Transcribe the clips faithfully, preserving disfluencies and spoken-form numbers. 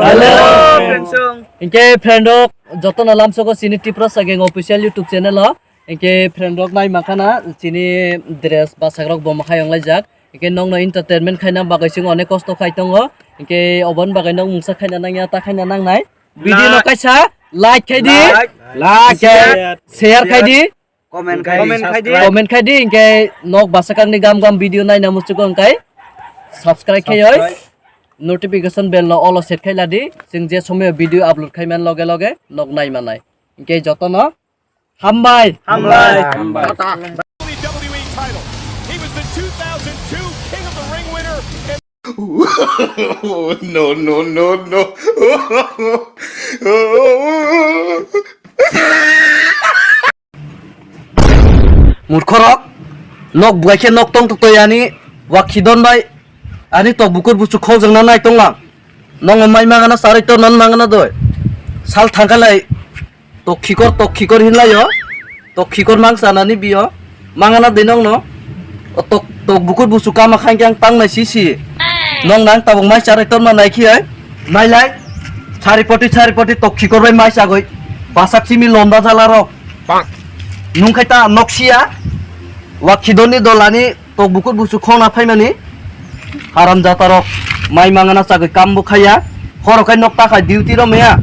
Hello, friends. Hinkhe friend rok jotono lamsogo chini Tiprasa Gang official YouTube channel o. Hinkhe friend rok nai mankha na chini dress bwsajak rok bo mwkhai wng laijak. Hinkhe nokno entertainment khaina bagwi chwng onek kosto khai tongo. Hinkhe oboni bagwi nok mungsa khaina nangya ta khaina nangnai. Video no kaisa like khai di. Like, share khai di. Comment khai di. Comment khai di, hinkhe nok bwsajak ni gam gam video naina muchungo hinkhe subscribe khai oi. Notification bell no all o set khai ladi. Chwng je somoyo video upload khai man loge loge nok nai manai. Hinkhe jotono hambai. Hambai. Hambai. W W E title. He was the two thousand two King of the Ring winner. No, no, no, no. Murkhorok, nok buai khe nok tong totoi ani Wakhidon bai ani tok bukur buchuk khol jwngna nai tonglang. Nongo mai mangana charwi to non mangana doi. Sal thangkha lai tok khikor tok khikor hinlaio. Tok khikor mang chanani bio. Mangana dei nokno. O tok, tok bukur busu kama khankhe ang tangnai sisi. Nokno ang tabuk mai charai torma naikhe ai. Nailai. Sari poti sari poti tok khikor bai mai chagoi. Basak simi lomba jala rok. Nungkhai ta noksia. Wakhidonni dolani tok bukur busu khona phaimani. Haram jatarok mai mangana chagoi kambo khaya. Horo khai nok takhai duty ro maya.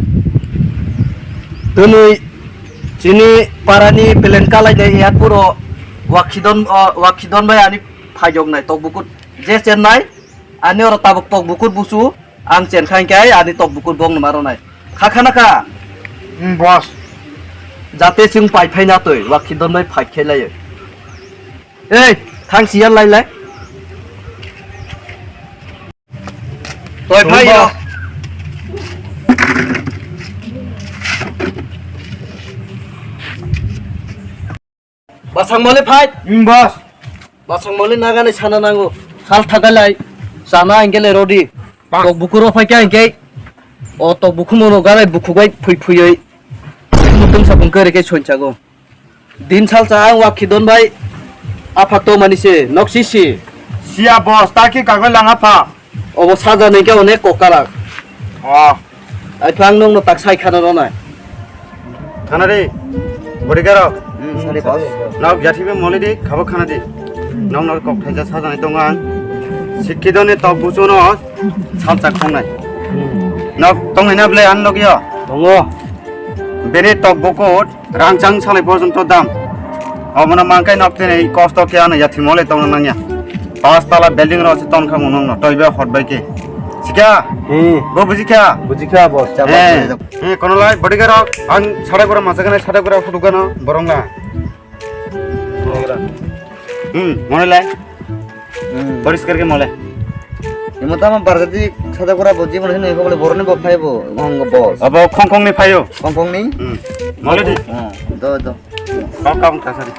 Twnwi chini parani pelen kalai de ya puro Wakhidon, o, Wakhidon bai ani phaijok nai tok bukur je chennai ani oro tabuk tok bukur busu ang chen khain kai ani tok bukur bong numa ronai kha khana kha. Hmm, boss. Jate chwng pai phai na twi Wakhidon bai phai khe lai. Ei, thang siyan lai lai. Toi phai yo. Basang mole phai. Hmm, boss. Basang mole nagani sana nango. Sal thagalai. Sana engele rodi. Tok bukuro phai kya engke. O tok bukumo no gare bukugai phui phui oi. Mutung sapung kere ke sonchago. Din salsa ang Wakhidon bai apha to mani se nok sisi. Siya boss, ta ki kagoi lang apha. Obo saja ni ke onek kokara. Oh. Ai phang nong no tak sai khana ronai. Khana di. Bodi garo. Hmm, sorry boss. Nok jathi be moli di, khabo khana di. Nong nor kok thaija saja ni tongo ang. Sikki doni tok busu no salsa khongnai. Hmm. Nok tongnai na ble an nok yo. Tongo. Bini tok bukut rangchang salai porjonto dam. Omono mangkai nok tini kosto khe ano yathimo le tongna nangya. Pas tala building ro se ton kha monong no toibe hot bai ke. Sikha? Hmm. Bo buji kha? Buji kha boss. Eh, eh, kono lai bodyguard rok ang sada gura masa gana sada gura photo gana borong la. Hmm, mone lai. Hmm. Poriskar ke mole. Imo tamo bargati sada gura boji mone hino ibo bole boroni bo phaibo, hong boss. Abo khongkhong ni phaio. Khongkhong ni? Hmm. Mole di. Hmm, do, do. Kok kam kasari.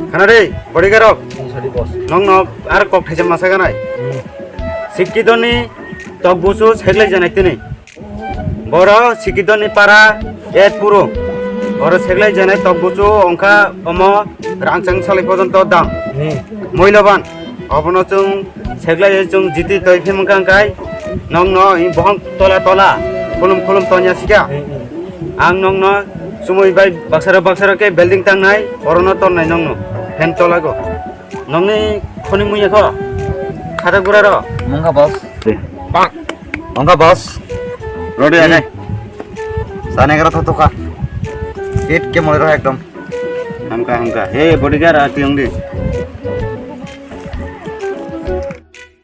Khana de, bodyguard rok. Sorry boss. Nong no ar kok thaisa masa ganai. Hmm. Sikki doni tok busu seglai janai tini. Boro Sikidoni para et puro. Boro seglai jene tok buchu ongkha omo rangchang salai porjonto dam. Hmm. Muiloban. Obono chwng seglai chwng jiti toi phimwng kha kai nongno i bohong tola tola khulum khulum tonya sika. Hmm, hmm. Ang nongno sumui bai baksaro baksaro khe building tangnai orono tonnai nongno phen tola go. Nongni khoni muya kho? Khata gura ro? Mungkha boss. Bang. Mungkha boss. Rode ane. Sane gara thoto kha. Pet ke mole ro ekdom. Hamka hamka. Hey bodyguard ati ongdi.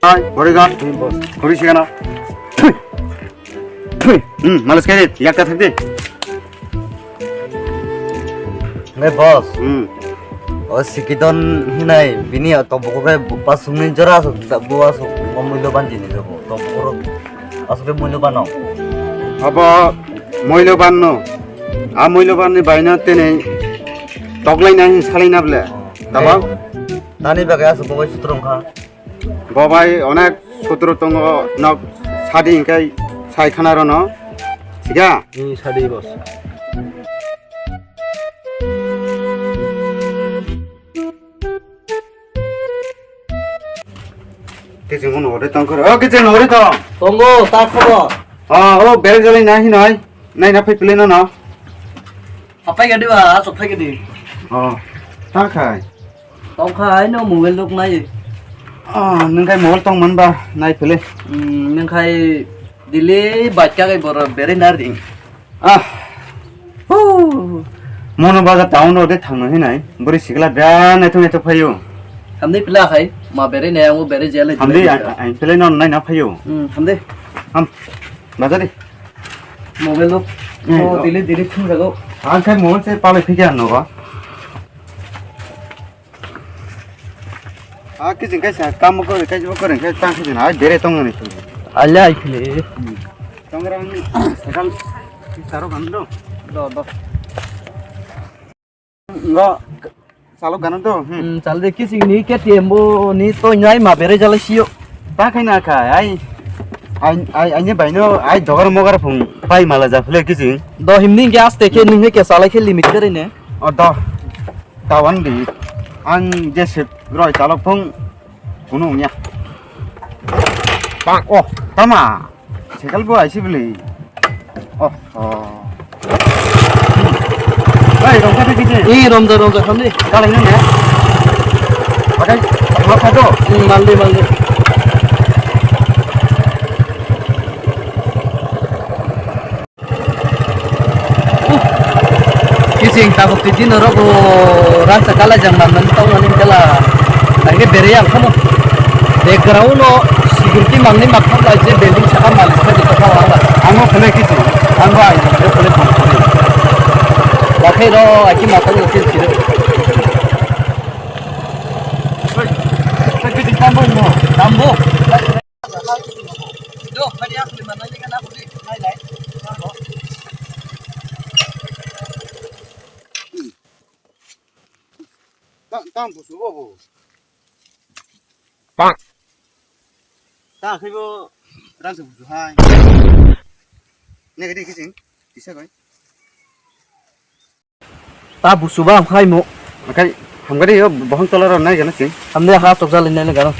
Hai bodyguard. Hmm, boss. Khuri sigana. Thui. Thui. Hmm, malas khe yak ta thak di. Le boss. Hmm. O Sikidon hinai bini to buku kai pasungni jora asuk da bu asuk o muiloban jinis bo. To buku asuk ke muiloban no. Abo muiloban no. A muiloban ni baina tene toklai na hin salai na ble. Tabang. Tani bagai asuk bo bai sutrom kha. Bo bai onek sutro tongo nok sadi hinkhe sai khana rono. Siga? Hmm, sadi boss. Kiching hwn hore tong khoro. O kiching hore tong. Tongo, ta khobor. Ah, oh, berek jalai na hinoi. Nai na phai pele no no. Hapai gadi ba, asok phai gadi. Oh, ta khai. Tong khai no mobile lok nai. Ah, nung khai mobile tong man ba nai pele. Hmm, nung khai dili bacha kai boro bere nar ding. Ah. Hu. Mono baja town ro de thangno hinai. Buri sikla bia naithok naithok phaio. Hamdi pila khai ma bere ne ango bere jale. Hamdi ai pele no nai na phaio. Hmm, hamdi. Ham. Baja de. Mobile lo. Hmm. Oh, dili dili thung jago. Ang khai mobile se pale phikya no ba. Ah, kijing kaisa kam kore, kaisa kore, kaisa tang kijing, ah, bere tong ni. Alia ai khile. Tong rang sakal saro kan do. Do, do. Ngo salo kan do. Hmm. Hmm, chal de kijing ni K T M bo ni to nyai ma bere jale sio. Ta khai na khai, ai, ai, ai, ai ni bai no, ai dogar mogar phung pai mala ja phule kijing. Do himni ge aste ke ning ke sala ke limit kare ne. O do. Tawan di, ang jesep roi chalok phung kunu ungya. Pak, oh, tama, sekal bo aisi beli. Oh, oh. Hei, romja, romja kisi. Ih, romja, romja, khamdi. Kalai nang ya. Pakai, apa kado? Hmm, maldi, maldi. Kising tabuk twi dino rogo rangsa kala jang man man tong ani kala. Tangke bere yang kamo. Background no security mangni maktham lai je building saka malik kha jikha wala. Amo khole kising. Amo ai je khole khole. Lakhai ro aki mata ni sil siro. Tambo. Tang, tang busu bo bo. Bang. Ta khai bo rang se busu hai. Ne gadi kising. Kisa kai. Ta busu ba ham khai mo. Akai hamgari yo bohong tola ro nai gana sing. Hamde ha tok jali nai gana.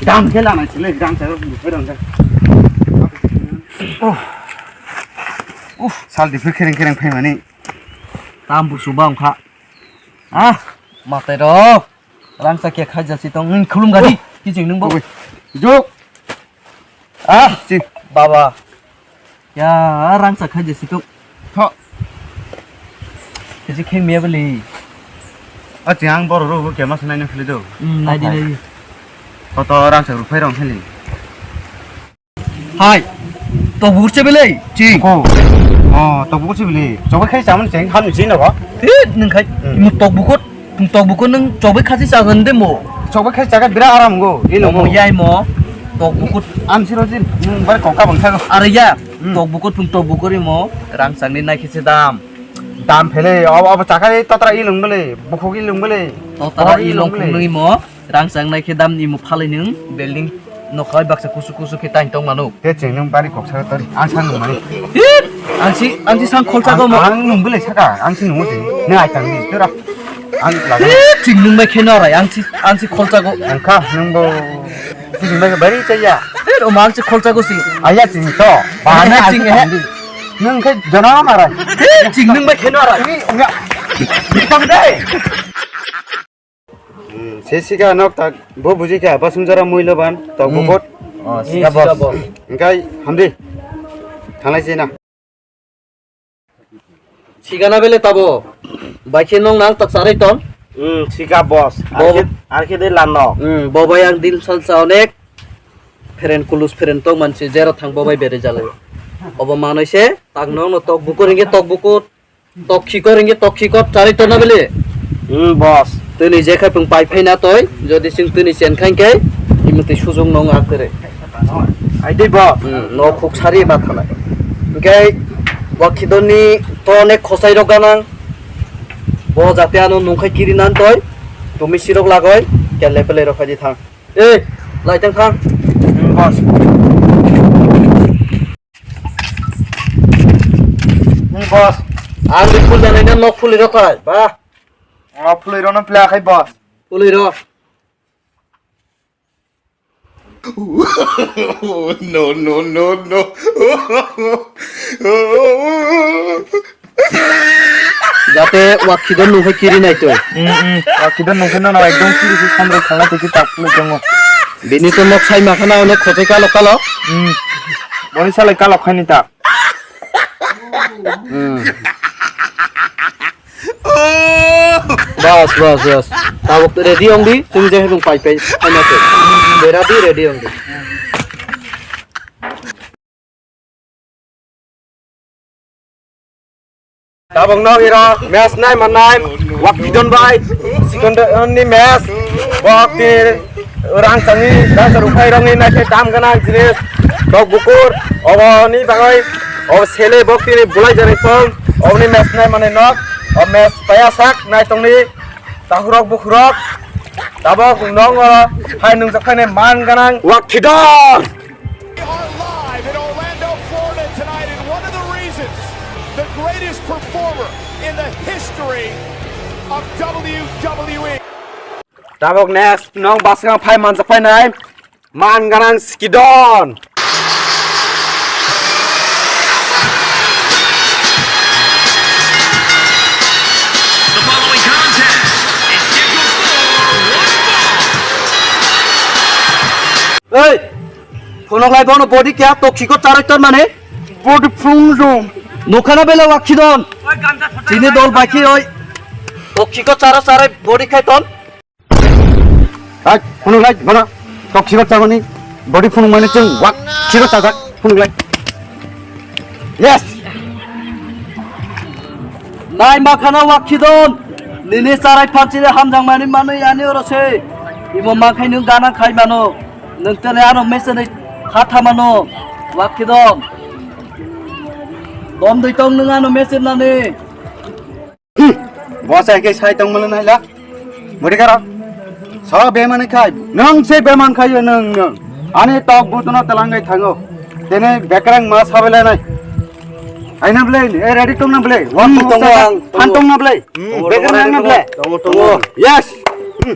Dam khela nai sile dam sa busu rang ga. Oh. Uf, sal di phir khereng khereng phai mani. Tam busu ba ham kha. Ah, matai ro. Rangsa khe khaja si tong, nung khulum gadi, Oh. Kiching nung bo. Oi. Juk. Ah, Si. Baba. Ya, rangsa khaja si tong. Tho. Kisi kheng me beli. A chang boro ro ke mas nai na khli do. Hmm, nai di, nai di. Koto rangsa ru phai rong khli. Hai, tokbukur se belai, ching. Ko. Oh, tokbukur se belai. Chobai khai chamani cheng, ham ni cheng na ba? Eh, nung khai, Hmm. Mu tokbukur, mu tokbukur nung chobai khasi chajan de mo. Chobai khai chaga bira aram go, ilo mo. Mo yai mo, tokbukur. Am siro jin, nung bar kokka bangsa go. Are ya, Hmm. Tokbukur, mu tokbukur mo, rang changni nai khise dam. Dam phele, abo, abo chakai totra ilung bele, bukhuk ilung bele. Totra Bohor ilung ilung bele. Khunui mo. Rang chang nai khe dam ni mo phalai nung building nokha baksa kusu kusu khe tain tong mano. Te cheng nung bari kok saka tori, ang sang nung mani. Ang si, ang si sang khol chago mo. Ang nung bwlai saka, ang si nung si. Nung ai tang ni, tora. Ang laga. Ching nung bai khe no rai, ang si, ang si khol chago. Ang kha, nung bo, si nung bai bari chaya. Te o ma ang si khol chago si. Aya ching to. Bahana Ching ang he. Nung khe jona mara. Ching nung bai khe no rai. Ni, ya. Bang dai. Hmm, se sika nok tak bo buji kha, basung jora muiloban, tok Hmm. bukot. Oh, Hmm, sika sika boss. Boss. Engkai, hamdi. Thanglai sina. Sika na bele tabo. Bai khe nong nang tak sarai ton. Hmm, sika boss. Bo- Arkhe, arkhe de lano. Hmm, bo bai ang dil sal sa onek. Peren kulus peren tong mansi jero thang bo bai bere jalai. Obo manoi se, tak nong no tok bukur inge tok bukur. Tok khikor hingke tok khikor chari tona bele. Hmm, boss. Tini je khai pung pai phai na toi, jodi sing tini chen khai khe, imutwi sujung nong ak tere. Ai dei, boss. Hmm, no khuk sari ma thalai. Hingke wa khidoni to onek khosai rok ganang. Bo jate ano nung khai kiri nan toi, tumi sirok lagoi, kele pele rok khai di thang. Eh, lai thang thang. Hmm, boss. Hmm, boss. Ang di phul janai na nok phuli rok khai, ba. Nok phuli rok no pla khai, boss. Phuli rok. No, no, no, no. Jate Wakhidon nungkhe kiri naitwi. Hmm, hmm. Wakhidon nungkhe nono ekdom kiri se samrok khalna tiki tak pulai tongo. Bini to nok sai makhana onek khosai kalok kalok. Hmm. Boni salai kalok khaini tak. Hmm. Bas, bas, bas. Tabuk ready ongdi, chwng je hwnwi pai pai phaina twi. Bera di, ready ongdi. Tabuk no iro match nai manai Wakhidon bai Sikandar ni match. Bok ti rang changni rang charu phai rongni naikhe dam gana jinis. Tok bukur oboni bagwi o sele bok tini bulai jani thong. Oboni match nai manai nok. O match paya sak nai tongni tahurok bukhurok. Tabuk nong oro hai nungjak phai nai man ganang Wakhidon. We are live in Orlando, Florida tonight, and one of the reasons, the greatest performer in the history of W W E. Tabuk next nong basgang phai manjak phai nai man ganang Sikidon. The following contest is scheduled for one fall. Hey! Phunuk lai bono body kya toksiko charai ton mane? Body phung jom. Nokhana bela Wakhidon. Chini dol baki oi. Toksiko chara charai body khai ton. Hai, phunuk lai bono. Toksiko chagoni body phunuk mane chwng Wakhidon chajak phunuk lai. Yes. Nai makhana Wakhidon. Nini charai phanchini hamjang mani manu yani oro se. Imo makhai nung gana khai mano. Nwng tene ano mese ni kha thamano, Wakhidon. Dom dui tong nwng ano mese nani. Hmm. Bo sai khe sai tong mano naila. Mudi karo. So bemani khai. Nwng se beman khai nwng nwng. Ani tok butuno telangai thango. Tene bekrang ma sabele nai. Aina ble, e ready tong na ble. Wan Hmm, tong tongo tong ang, phan tongo. Tong na ble. Hmm, Tongo, bekrang tongo, na ble. Tongo, tongo. Yes. Hmm.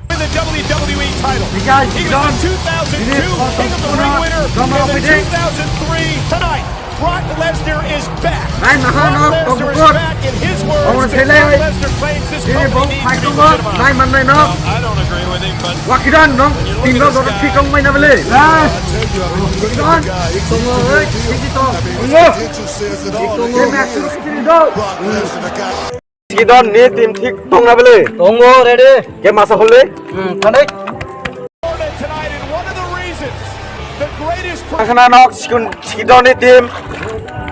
Win the W W E title. He was the two thousand two King of the Ring winner in the two thousand three. Tonight, Brock Lesnar is back. Brock Lesnar is back. In his words, Brock Lesnar claims this company needs to be legitimized. Well, I don't agree with him, but when you look at this guy, I'll tell you, I mean, look at this guy. He potential says it all. Brock Lesnar, the guy. Sikidon ni team thik tongna bele. Tongo ready. Ke masa hole? Hmm, thani. Tonight, and one of the reasons, the greatest per- Ang khna nok Sikidon ni team.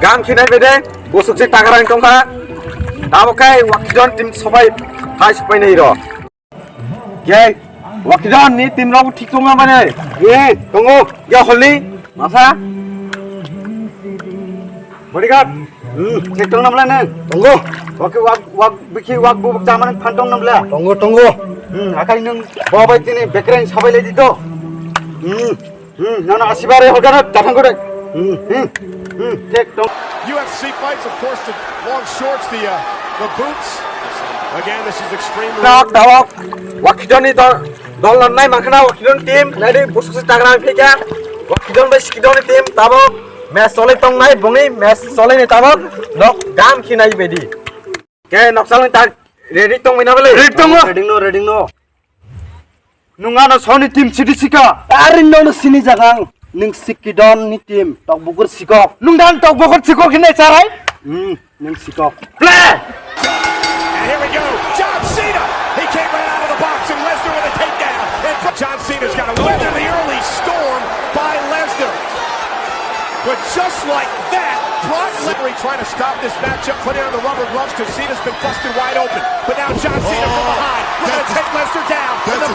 Gam khinai bede. Bosok se takarang tongkha. Tabo kai Wakhidon team sobai hai sobai nei ro. Ye, Wakhidon ni team rok thik tongna bani. Ye, tongo. Ye, holi. Masa. Bodyguard. Hmm, thik tongna bla nang. Tongo. Wak, wak, wak, bikhi, wak, bubuk, chaman, phan tongna bla. Tongo, tongo. Hmm, akai nung, babai tini, bekreng, sabai lai di to. Hmm. Hmm, no, no, asibare holgana, datang kore. Hmm, hmm, hmm, thik tong. U F C fights, of course, the long shorts, the, uh, the boots. Again, this is extremely Nok, tawok, Wakhidon ni dol, dol non nai mangkhana, Wakhidon team, nai di, busuk se tagra phika. Wakhidon bai Sikidon ni team, tawok, match solai tong nai, bongni match solai ni tawok, nok, gam khinai bedi. Ke, nok salai tak, ready tong mina bele? Ready tongo. Ready no, ready no. Nung ano soni team sidi sika. Ari no no sini jagang. Nung Sikidon ni team. Tok bukur siko. Nung dan tok bukur siko kine charai. Hmm, nung siko. Play! And here we go. John Cena. He came right out of the box and Lesnar with a takedown. And John Cena's got to weather the early storm by Lesnar. But just like that, Brock Lesnar trying to stop this matchup, putting on the rubber gloves because Cena's been busted wide open. But now John Cena from behind, looking to take Lesnar down. And the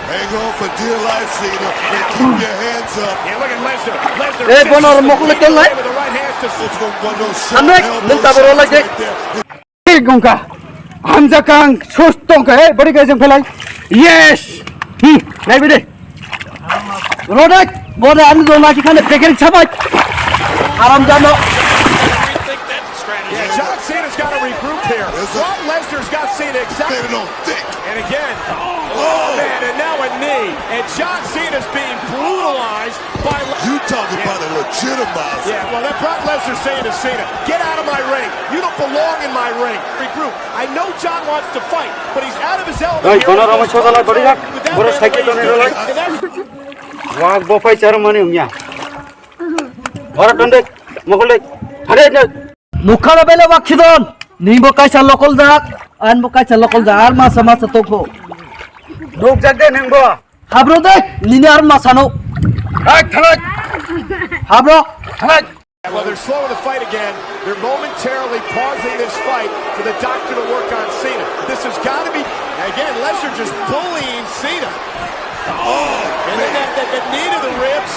Hang on for dear life, Cena, and keep your hands up. Yeah, look at Lesnar. Lesnar Eh, bono oro mokol leton lai. With the right hand to It's from one of those sharp Amek, elbow nenta boro shots lagi. Right there. Eh, gongka. Hamjakang, sus tongka, eh, bori kajang phelai. Yes. Hmm, nai bide. Rodek, bori ani do lagi kana beker sabai. Haram jano. Yeah, John Cena's got to regroup here. Brock Lesnar's got Cena exactly. They don't think. And again, oh, man, and now a knee. And John Cena's being brutal. You talking about a legitimizer. Yeah, well, that Brock Lesnar saying to Cena, "Get out of my ring. You don't belong in my ring." Regroup. I know John wants to fight, but he's out of his element. Oi, here. Bono Ramo Chojala Gori Jak. With that Boris man Thaki weighs Tony Rolai. And that's Wak bo pai charo mani umya. Ora tondek, mokol dek. Hare dek. Nukha na bele Wakhidon. Ni bo kaisa lokol jak, an bo kaisa lokol jak, ar masa masa tokbo. Nuk jak de nang bo. Habro de, nini ar masa no. Hai, thalak. Habro. Thalak. Well, they're slowing the fight again. They're momentarily pausing this fight for the doctor to work on Cena. This has got to be, again, Lesnar just bullying Cena. Oh, and then that, that, that knee to the ribs.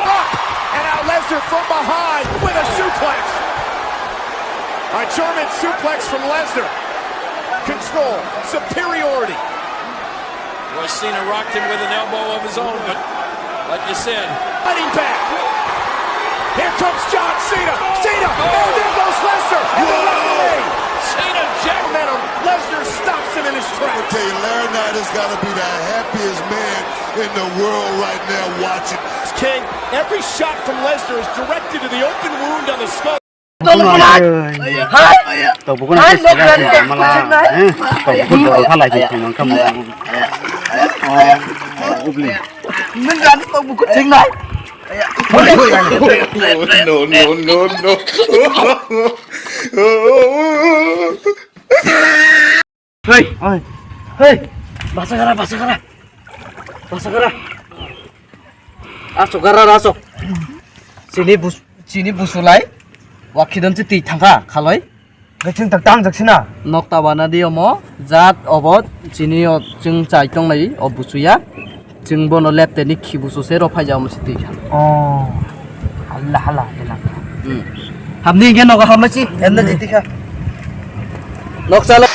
Up! And now Lesnar from behind with a suplex. A German suplex from Lesnar. Control, superiority. Well, Cena rocked him with an elbow of his own, but like you said, fighting back. Here comes John Cena. Cena, and there goes Lesnar. And the referee. Cena jack- momentum. Lesnar stops him in his tracks. I tell you, Laurinaitis got to be the happiest man in the world right now watching. King, every shot from Lesnar is directed to the open wound on the skull. Hai. Hai. Hai, hai. Hai, hai. Hai, hai. Hai, hai. Hai, hai. Hai, hai. Ubli. Nang kan to buku chingnai. No, no, no, no. Hei, oi. Hei, basa gara, basa gara. Basa gara. Asok gara, asok. Sini bus, sini busulai. Wakhidon si twi thangkha, khaloi. Gaching tak tang jak sina. Nokta bana di omo, jat obo, sini o chwng chai tong lai, o busuya. Chwng bono lep teni khi busu se ro phai ja omo si twi kha. Oh. Hala, hala, hala. Hmm. Hamni ge nogo hamasi, enna jiti kha. Noksa le-